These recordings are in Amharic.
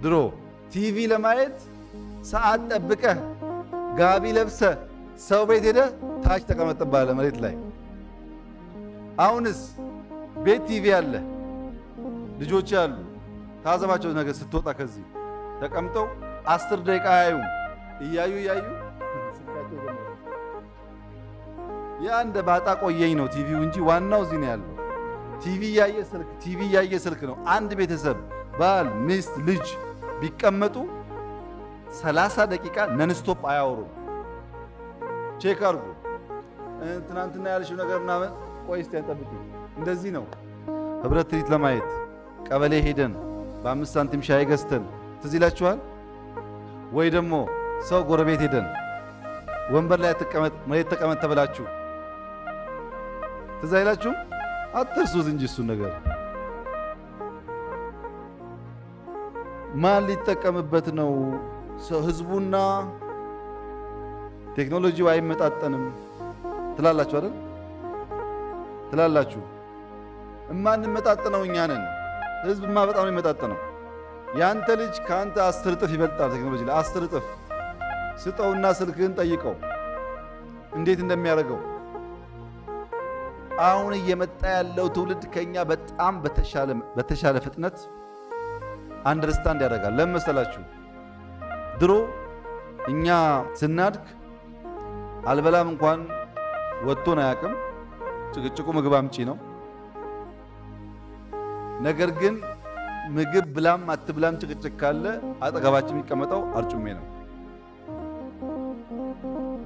ድሮ ቲቪ ለማየት ሰዓት ጠብቀህ ጋቢ ለብሰህ ሰው ቤት ሄደህ ታች ተቀመጥ ትባላለህ መሬት ላይ። አሁንስ ቤት ቲቪ አለ፣ ልጆች አሉ። ታዘባቸው ነገር ስትወጣ ከዚህ ተቀምጠው 10 ደቂቃ አያዩም። እያዩ እያዩ ስልካቸው ይጀምራል። ያ እንደ ባጣ ቆየኝ ነው ቲቪው እንጂ ዋናው እዚህ ነው ያለው። ቲቪ እያየ ስልክ፣ ቲቪ እያየ ስልክ ነው። አንድ ቤተሰብ ባል፣ ሚስት፣ ልጅ ቢቀመጡ 30 ደቂቃ nonstop አያወሩም። Check አድርጉ። ትናንትና ያልሽው ነገር ምናምን፣ ቆይ እስቲ ጠብቂ። እንደዚህ ነው። ህብረት ትርኢት ለማየት ቀበሌ ሄደን በ5 ሳንቲም ሻይ ገዝተን ትዝ ይላችኋል ወይ? ደግሞ ሰው ጎረቤት ሄደን ወንበር ላይ ተቀመጥ መሬት ተቀመጥ ተብላችሁ ትዝ አይላችሁም? አትርሱት እንጂ እሱን ነገር ማን ሊጠቀምበት ነው? ህዝቡና ቴክኖሎጂው አይመጣጠንም ትላላችሁ አይደል? ትላላችሁ። እማንመጣጠነው እኛ ነን። ህዝብማ በጣም ነው የሚመጣጠነው። ያንተ ልጅ ከአንተ 10 እጥፍ ይበልጣል ቴክኖሎጂ ላይ፣ 10 እጥፍ። ስጠውና ስልክህን ጠይቀው እንዴት እንደሚያደርገው። አሁን እየመጣ ያለው ትውልድ ከኛ በጣም በተሻለ ፍጥነት understand ያደርጋል። ለምን መሰላችሁ? ድሮ እኛ ስናድግ አልበላም እንኳን ወጥቶን አያውቅም። ጭቅጭቁ ምግብ አምጪ ነው። ነገር ግን ምግብ ብላም አትብላም ጭቅጭቅ ካለ አጠገባችን የሚቀመጠው አርጩሜ ነው።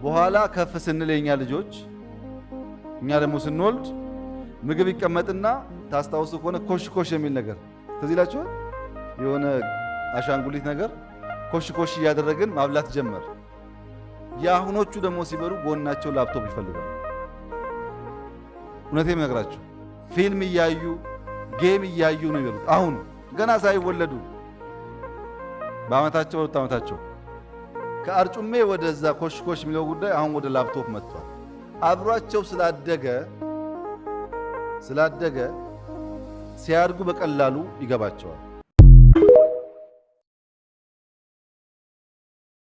በኋላ ከፍ ስንል የኛ ልጆች፣ እኛ ደግሞ ስንወልድ ምግብ ይቀመጥና ታስታውሱ ከሆነ ኮሽ ኮሽ የሚል ነገር ትዝ ይላችኋል። የሆነ አሻንጉሊት ነገር ኮሽ ኮሽ እያደረግን ማብላት ጀመር። የአሁኖቹ ደግሞ ሲበሉ ጎናቸው ላፕቶፕ ይፈልጋሉ። እውነቴን እነግራችሁ ፊልም እያዩ game እያዩ ነው የሚበሉት። አሁን ገና ሳይወለዱ በአመታቸው በ2 ዓመታቸው ከአርጩሜ ወደዛ ኮሽ ኮሽ የሚለው ጉዳይ አሁን ወደ ላፕቶፕ መጥቷል። አብሯቸው ስላደገ ሲያድጉ በቀላሉ ይገባቸዋል።